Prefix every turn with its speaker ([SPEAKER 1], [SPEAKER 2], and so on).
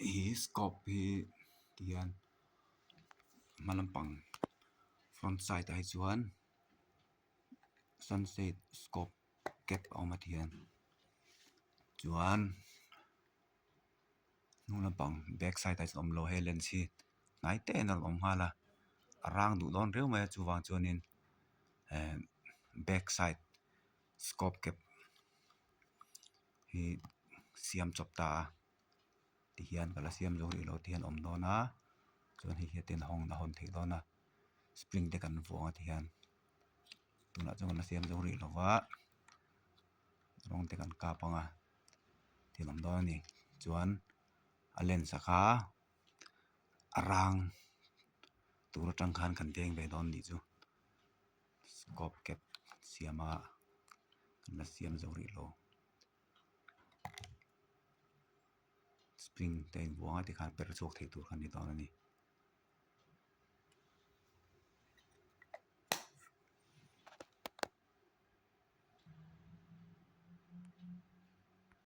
[SPEAKER 1] Hi scope hi tihian hma lampang front side ah hi chuan sunset scope cap a awm a tihian chuan hnung lampang back side ah chuan a awm lo a hei lens hi hnai te in a rawn awm nghal a a rang duh dawn riau mai a chuvang chuanin ehh back side scope cap hi siam chawp ta a tihian ka la siam zo rih lo tihian a awm dawn a chuan hei hian tin hawng a hawn theih dawn a spring te kan vuang a tihian tunah chuan ka la siam zo rih lo va rawng te kan kap ang a thil a awm dawn a ni chuan a lens a kha a rang tur atang khan kan veng ve dawn a nih chu scope cap siam a kan la siam zo rih lo spring te a invuang a tikhan per chhuak thei tur kha a ni dawn a ni.